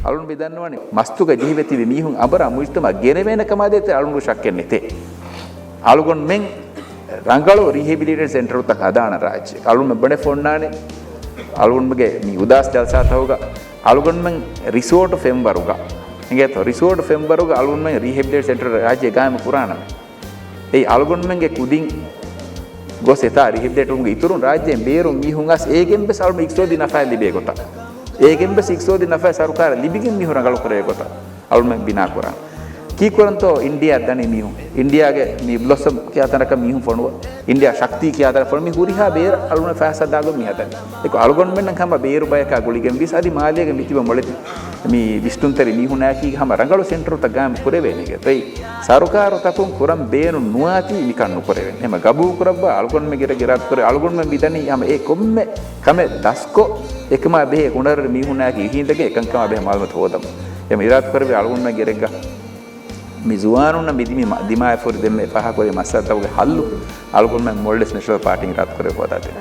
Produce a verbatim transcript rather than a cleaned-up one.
އަޅުން މި ދަންނަވަނީ މަސްތުގަ ޖެހިވެ ތިބި މީހުން އަނބުރާ މުޖްތަމައަށް ގެނެވޭނެ ކަމާ ދޭތެރޭ އަޅުންގެ ޝައްކެއް ނެތޭ. އަޅުގަނޑުމެން ރަނގަޅު ރީހެބިލިޓޭޝަން ސެންޓަރުތައް ހަދާނަ ރާއްޖެ. އަޅުންމެން ބޮޑެ ފޮންނާނެ. އަޅުގަނޑުމެންގެ މި އުދާސް ޖަލްސާތަކުގަ އަޅުގަނޑުމެން ރިސޯޓު ފެންވަރުގަ، އިނގޭތޯ؟ ރިސޯޓު ފެންވަރުގަ އަޅުގަނޑުމެން ރީހެބިލިޓޭޝަން ސެންޓަރު ރާއްޖެ ގާއިމު ކުރާނަމޭ. އެއީ އަޅުގަނޑުމެންގެ ކުދިން ގޮސް އެތާ ރީހެބިލިޓޭޓްވުމުގެ އިތުރުން ރާއްޖޭން ބޭރުން މީހުން އައިސް އޭގެން ވެސް އަޅުމެން އިޤްތިޞާދީ ނަފާ ލިބޭ ގޮތަށް، އޭގެން ވެސް އިޤްތިޞާދީ ނަފާ ސަރުކާރަށް ލިބިގެން މީހުން ރަނގަޅު ކުރޭ ގޮތަށް އަޅުމެން ބިނާ ކުރާން. ކީކުރަންތޯ އިންޑިއާ ދަނީ މީހުން؟ އިންޑިއާގެ މި ބްލޮސަމް ކިޔާ ތަނަކަށް މީހުން ފޮނުވާ، އިންޑިއާ ޝަކްތީ ކިޔާ ތަނަކަށް ފޮނުވާ، މި ހުރިހާ ބޭރަށް އަޅުމެން ފައިސާ ދާގޮތް މި ހަދަނީ. އެކު އަޅުގަނޑުމެންނަށް ހަމަ ބޭރު ބަޔަކާ ގުޅިގެން ވިޔަސް އަދި މާލޭގެ މިތިބަ މޮޅެތި މި ވިސްނުންތެރި މީހުނާއެކީ ހަމަ ރަނގަޅު ސެންޓަރުތައް ގާއިމް ކުރެވޭނެ ގޮތަށް. އެއީ ސަރުކާރުތަކުން ކުރަން ބޭނުން ނުވާތީ މިކަން ނުކުރެވޭނެ. އެހެން ގަބޫލު ކުރައްވާ އަޅުގަނޑުމެން ގިރަ ގިރާތު ކުރޭ. އަޅުގަނޑުމެން މިދަނީ ހަމަ އެ ކޮންމެ ކަމެއް ދަސްކޮށް، އެކަމާ ބެހޭ ހުނަރުވެރި މީހުނާއެކީ އިށީނދެގެން އެކަންކަމާ ބެހޭ މައުލޫމާތު ހޯދަމުން. އެމަ އިރާދަ ކުރެވޭ އަޅުގަނޑުމެން ގެރެއްގަ މި ޒުވާނުންނަށް މި ދިމި މަ-، ދިމާވެފަ ހުރި ދެންމެ ފާހަގަކުރި މައްސަލަތަކުގެ ހައްލު އަޅުގަނޑުމެން މޮޅިވެސް ނެޝަނަލް ޕާޓީން އިރާދަ ކުރެވިފަ ވަދާދޭން.